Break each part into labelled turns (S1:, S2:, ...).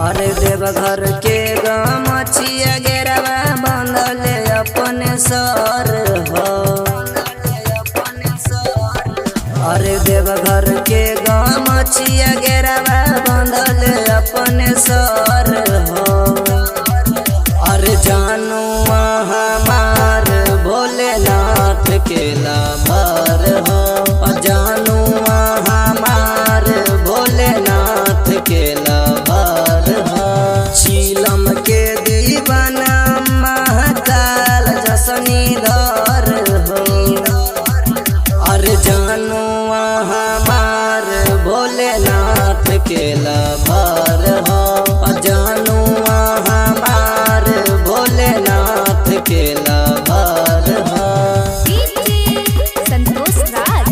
S1: अरे देवघर के गमछिया गेरवा बंधले अपने सर हो। अरे देवघर के गमछिया गेरवा बंधले अपने सर हो। अरे जानू हमार भोलेनाथ के लभर हो। जानू हमार भोलेनाथ के लभर हो। चीलम के दीवाना महाकाल जसनी धर हो। अरे जानू हमार भोलेनाथ के लभर हो। जानू हमार भोलेनाथ के लभर हो।
S2: संतोष राज।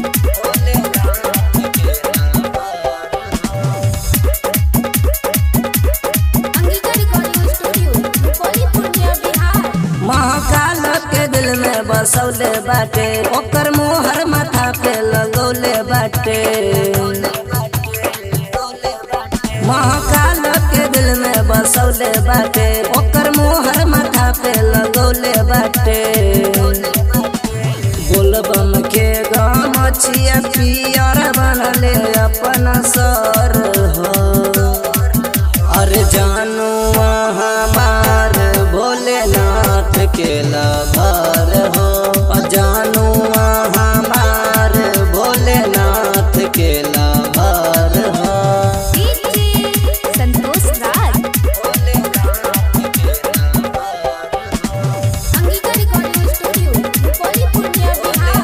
S2: Angika recording studio, Rupauli, Purnia, Bihar.
S1: महाकाल के दिल में बसौले बाटे, ओकर मोहर माथा पे लगौले बाटे। महाकाल के दिल में बसौले बाटे, ओकर मोहर माथा पे लगौले बाटे। बोलबम के गमछिया पियर बनले अपन सर हो। अरे जानू हमार भोलेनाथ के लभर हो। जानू हमार भोलेनाथ के लभर हो।
S2: संतोष राज। Angika recording studio, Rupauli, Purnia, Bihar.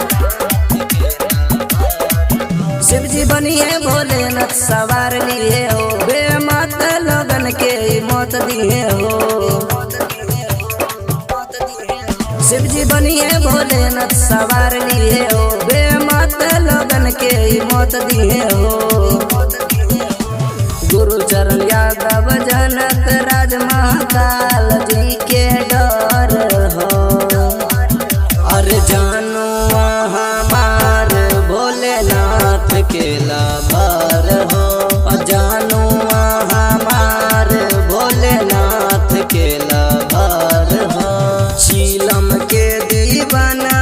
S1: शिवजी बनिए भोलेनाथ सवार लिए हो, बेमत लोगन के मौत दिए हो। शिवजी बनिए भोलेनाथ सवार लिए हो, बेमत लोगन के मौत दिए हो। गुरु चरण यादव जनक राज महाकाल जी के डर हो। अरे जानू हमार भोलेनाथ के लभर हो। जानू हमार भोलेनाथ के लभर हो। चीलम के दीवाना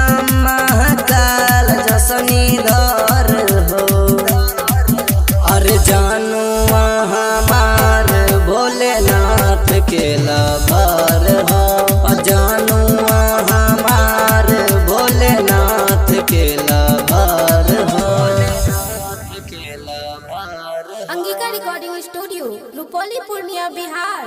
S1: महाकाल जसनी धर हो। अरे जानू हमार भोलेनाथ के लभर हो। जानू हमार भोलेनाथ के लभर हो।
S2: Angika recording studio, Rupauli, Purnia, Bihar.